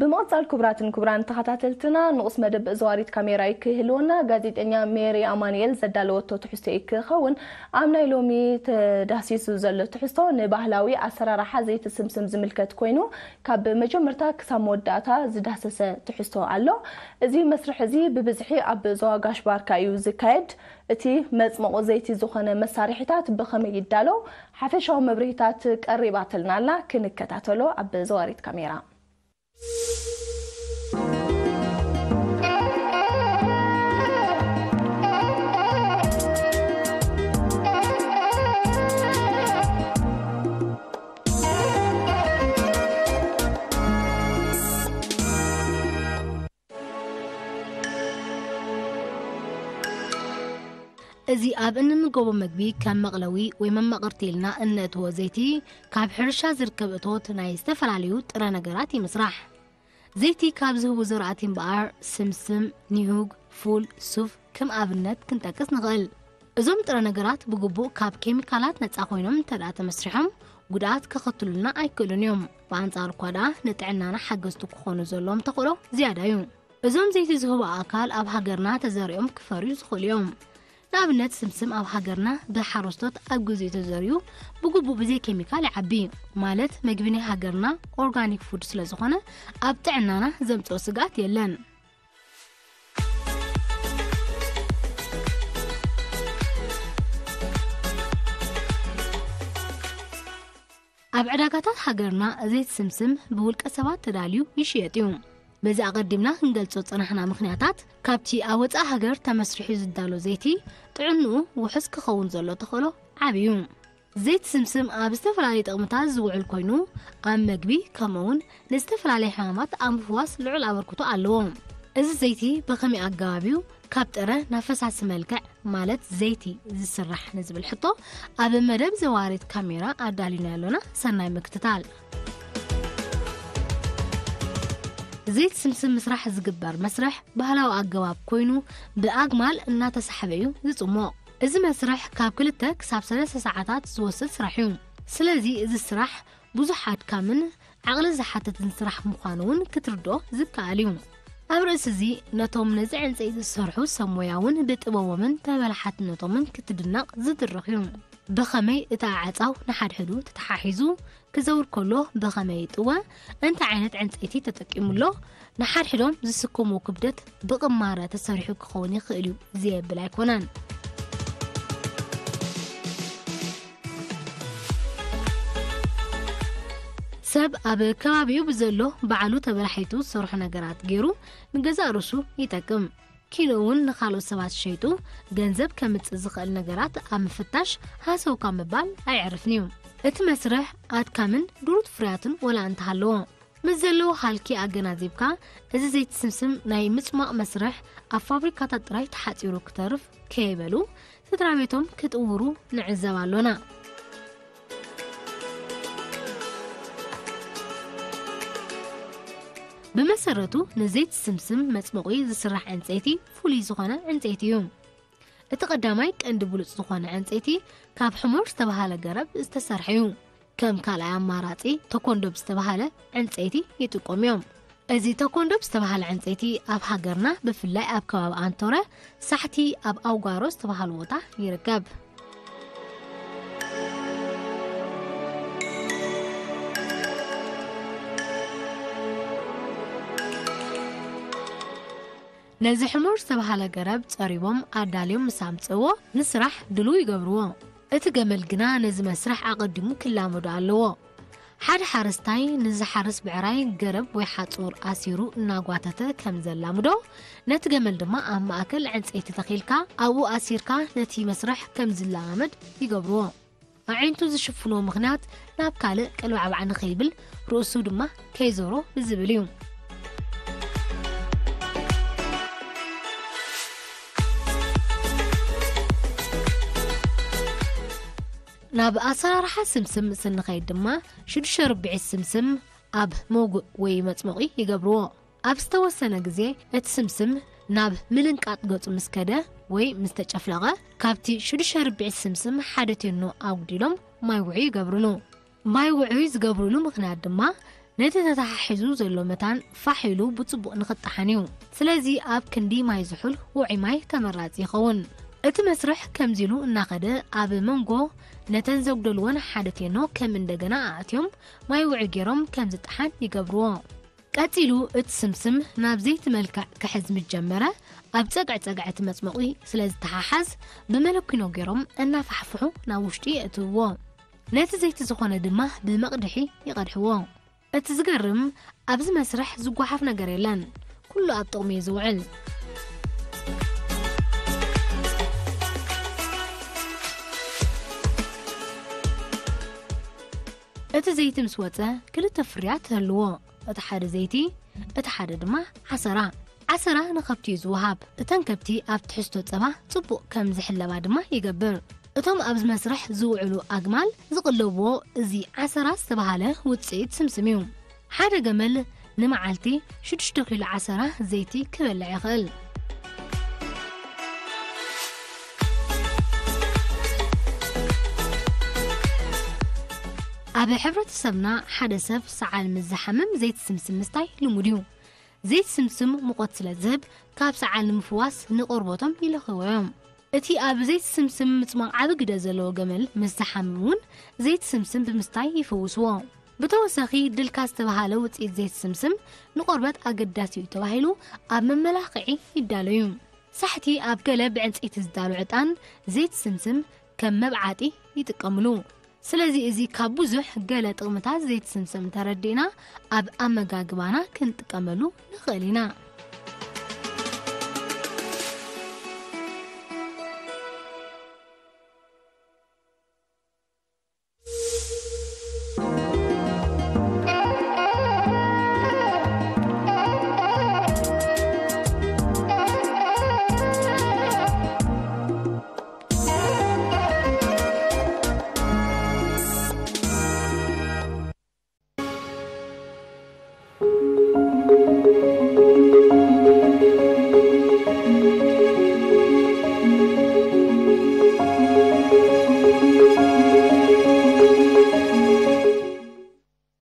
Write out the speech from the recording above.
ብምቕጻል ክቡራትን ክቡራን ተኸታተልትና፣ ንቑስ መደብ ዘዋሪት ካሜራ ክህልወና፣ ጋዜጠኛ ሜሪ ኣማኑኤል ዘዳለወቶ ትሕዝቶ ክኸውን። ኣብ ናይ ሎሚ ተዳህሲሱ ዘሎ ትሕዝቶ ንባህላዊ ኣሰራርሓ ዘይቲ ስምስም ዝምልከት ኮይኑ፣ ካብ መጀመርታ ክሳብ መወዳእታ ዝዳሰሰ ትሕዝቶ ኣሎ። እዚ መስርሕ እዚ ብብዝሒ ኣብ ዞባ ጋሽ ባርካ እዩ ዝካየድ። እቲ መጽመቑ ዘይቲ ዝኾነ መሳርሒታት ብኸመይ ይዳለው? ሓፈሻዊ መብርሂታት ቀሪባትልና ኣላ፣ ክንከታተሎ ኣብ ዘዋሪት ካሜራ። እዚ ኣብ እንምገቦ መግቢ ከም መቕለዊ ወይ መማቕርቲ ኢልና እነእትዎ ዘይቲ፣ ካብ ሕርሻ ዝርከብ እቶት ናይ ዝተፈላለዩ ጥረ ነገራት ይምስራሕ። ዘይቲ ካብ ዝህቡ ዘራእቲ እምበኣር፣ ስምስም፣ ኒሁግ፣ ፉል፣ ሱፍ ከም ኣብነት ክንጠቅስ ንኽእል። እዞም ጥረ ነገራት ብግቡእ ካብ ኬሚካላት ነጻ ኮይኖም እንተ ደኣ ተመስሪሖም፣ ጉድኣት ከኸትሉልና ኣይክእሉን እዮም። ብኣንጻሩ እኳ ደኣ ንጥዕናና ሓገዝቲ ክኾኑ ዘለዎም ተኽእሎ ዝያዳ እዩ። እዞም ዘይቲ ዝህቡ ኣእካል ኣብ ሃገርና ተዘሪኦም ክፈርዩ ዝኽእሉ እዮም። ንኣብነት፣ ስምስም ኣብ ሃገርና ብሓረስቶት ኣብ ግዜኡ ተዘሪኡ ብግቡእ ብዘይ ኬሚካል ይዓቢ። ማለት፣ መግቢ ናይ ሃገርና ኦርጋኒክ ፉድ ስለ ዝኾነ፣ ኣብ ጥዕናና ዘምጽኦ ስግኣት የለን። ኣብ ዕዳጋታት ሃገርና ዘይቲ ስምስም ብውልቀ ሰባት ተዳልዩ ይሽየጥ እዩ። በዚ ኣቐዲምና ክንገልጾ ዝጸናሕና ምኽንያታት፣ ካብቲ ኣብ ወጻኢ ሃገር ተመስሪሑ ዝዳሎ ዘይቲ ጥዕንኡ ውሑስ ክኸውን ዘሎ ተኽእሎ ዓቢ እዩ። ዘይቲ ስምስም ኣብ ዝተፈላለዩ ጥቕምታት ዝውዕል ኮይኑ፣ ኣብ መግቢ፣ ከምኡ'ውን ንዝተፈላለየ ሕማማት ኣብ ምፍዋስ ልዑል ኣበርክቶ ኣለዎ። እዚ ዘይቲ ብኸመይ ኣገባብ እዩ ካብ ጥረ ናብ ፈሳሲ መልክዕ፣ ማለት ዘይቲ፣ ዝስራሕ ንዝብል ሕቶ፣ ኣብ መደብ ዘዋሪት ካሜራ ኣዳሊና ኣሎና። ሰናይ ምክትታል። ዘይቲ ስምስም ምስራሕ ዝግበር መስርሕ ባህላዊ ኣገባብ ኮይኑ፣ ብኣግማል እናተሳሕበ እዩ ዝጽሞቕ። እዚ መስርሕ ካብ ክልተ ክሳብ ሰለስተ ሰዓታት ዝወስድ ስራሕ እዩ። ስለዚ፣ እዚ ስራሕ ብዙሕ ኣድካምን ዓቕሊ ዝሓትትን ስራሕ ምዃኑ እውን ክትርድኦ ዝከኣል እዩ። ኣብ ርእሲ እዚ፣ ነቶም ነዚ ዕንጸይቲ ዝሰርሑ ሰብ ሞያ እውን ብጥበቦምን ተበላሓትነቶምን ክትድነቕ ዝድርኽ እዩ። ብኸመይ እቲ ኣዕጻው ንሓድሕዱ ተተሓሒዙ ክዘውር ከሎ ብኸመይ ይጥወ፣ እንታይ ዓይነት ዕንጸይቲ ተጠቂሙ ኣሎ፣ ንሓድሕዶም ዝስከምዎ ክብደት ብቕማረ ተሰሪሑ ክኸውን ይኽእል እዩ ዘየብል ኣይኮነን። ሰብ ኣብ ከባቢኡ ብዘሎ ባዕሉ ተበላሒቱ ዝሰርሖ ነገራት ገይሩ ንገዛእ ርእሱ ይጠቅም። ኪኖ እውን ንኻልኦት ሰባት ሸይጡ ገንዘብ ከምጽእ ዝኽእል ነገራት ኣብ ምፍታሽ ሃሰውካ ምባል ኣይዕርፍን እዩ። እቲ መስርሕ ኣድካምን ድሩት ፍርያትን ወላ እንተሃለዎ፣ ምስ ዘለዎ ሃልኪ ኣገናዚብካ፣ እዚ ዘይቲ ስምስም ናይ ምጽማቕ መስርሕ ኣብ ፋብሪካታት ጥራይ ተሓጺሩ ክተርፍ ከይበሉ፣ ስድራ ቤቶም ክጥውሩ ንዕዘብ ኣሎና። ብመሰረቱ፣ ንዘይቲ ስምስም መጽመቒ ዝስራሕ ዕንጸይቲ ፍሉይ ዝኾነ ዕንጸይቲ እዩ። እቲ ቀዳማይ ቀንዲ ብሉጽ ዝኾነ ዕንጸይቲ ካብ ሕሞር ዝተባህለ ገረብ ዝተሰርሐ እዩ። ከም ካልኣይ ኣማራጺ፣ ተኮንዶብ ዝተባህለ ዕንጸይቲ ይጥቀሙ እዮም። እዚ ተኮንዶብ ዝተባህለ ዕንጸይቲ ኣብ ሃገርና፣ ብፍላይ ኣብ ከባቢ ኣንቶረ፣ ሳሕቲ ኣብ ኣውጋሮ ዝተባህለ ቦታ ይርከብ። ነዚ ሕሞር ዝተባህለ ገረብ ጸሪቦም ኣዳልዮም ምስ ኣምጽእዎ፣ ንስራሕ ድሉው ይገብርዎ። እቲ ገመል ግና ነዚ መስርሕ ኣቐዲሙ ክላመዶ ኣለዎ። ሓደ ሓረስታይ ንዝሓርስ ብዕራይ ገረብ ወይ ሓጹር ኣሲሩ እናጓተተ ከም ዘላምዶ፣ ነቲ ገመል ድማ ኣብ ማእከል ዕንጸይቲ ተኺልካ፣ ኣብኡ ኣሲርካ ነቲ መስርሕ ከም ዝለማመድ ይገብርዎ። ኣዒንቱ ዝሽፍንዎ ምኽንያት ናብ ካልእ ቅልባዕባዕ ንኸይብል፣ ርእሱ ድማ ከይዞሮ ብዝብል እዩ። ናብ ኣሰራርሓ ስምስም ምስ እንኸይድ ድማ፣ ሽዱሽተ ርብዒት ስምስም ኣብ መጉእ ወይ መጽሞቒ ይገብርዎ። ኣብ ዝተወሰነ ግዜ፣ እቲ ስምስም ናብ ምልንቃጥ ገጹ ምስ ከደ ወይ ምስ ተጨፍለቐ፣ ካብቲ ሽዱሽተ ርብዒት ስምስም ሓደ ቴኖ ኣጉዲሎም ማይ ውዑይ ይገብርሉ። ማይ ውዑይ ዝገብርሉ ምኽንያት ድማ፣ ነቲ ተተሓሒዙ ዘሎ መታን ፋሕ ኢሉ ብጽቡቕ ንኽጠሓን እዩ። ስለዚ ኣብ ክንዲ ማይ ዝሑል ውዑይ ማይ ተመራጺ ይኸውን። እቲ መስርሕ ከምዚ ኢሉ እናኸደ ኣብ መንጎ ነተን ዘጉደልወን ሓደ ቴኖ ከም እንደገና ኣእትዮም ማይ ውዑይ ገይሮም ከም ዝጠሓን ይገብርዎ። ቀጺሉ እቲ ስምስም ናብ ዘይቲ መልክዕ ክሕዝ ምስ ጀመረ ኣብ ጸግዒ ጸግዒ እቲ መጽሞቒ ስለ ዝተሓሓዝ ብመለኪኖ ገይሮም እናፋሕፍሑ ናብ ውሽጢ የእትውዎ። ነቲ ዘይቲ ዝኾነ ድማ ብመቕድሒ ይቐድሕዎ። እቲ ዝገርም ኣብዚ መስርሕ ዝጓሓፍ ነገር የለን። ኩሉ ኣብ ጥቕሚ እዩ ዝውዕል። እቲ ዘይቲ ምስ ወፀ ክልተ ፍርያት ትህልዎ። እቲ ሓደ ዘይቲ፣ እቲ ሓደ ድማ ዓሰራ። ዓሰራ ንኸብቲ እዩ ዝወሃብ። እተን ከብቲ ኣብ ትሕዝቶ ጸባ ጽቡቕ ከም ዝሕለባ ድማ ይገብር። እቶም ኣብዚ መስርሕ ዝውዕሉ ኣግማል ዝቕለብዎ እዚ ዓሰራ ዝተባህለ ውጽኢት ስምስም እዩ። ሓደ ገመል ንመዓልቲ ሽዱሽተ ኪሎ ዓሰራ ዘይቲ ክበልዕ ይኽእል። ኣብ ሕብረተሰብና ሓደ ሰብ ሰዓል ምስ ዝሓምም ዘይቲ ስምስም ምስታይ ልሙድ እዩ። ዘይት ስምስም ሙቐት ስለ ዝህብ ካብ ሰዓል ንምፍዋስ ንቆርበቶም ይለኽይዎ እዮም። እቲ ኣብ ዘይት ስምስም ምጽማቕ ዓቢ ግደ ዘለዎ ገመል ምስ ዝሓምም እውን ዘይት ስምስም ብምስታይ ይፍውስዎ። ብተወሳኺ ድልካ ዝተባህለ ውጽኢት ዘይት ስምስም ንቆርበት ኣገዳሲ እዩ ተባሂሉ ኣብ መመላኽዒ ይዳሎ እዩ። ሳሕቲ ኣብ ገለ ብዕንጸይቲ ዝዳሎ ዕጣን ዘይት ስምስም ከም መብዓጢ ይጥቀምሉ። ስለዚ እዚ ካብ ብዙሕ ገለ ጥቕምታት ዘይት ስምስም ተረዲእና ኣብ ኣመጋግባና ክንጥቀመሉ ንኽእል ኢና።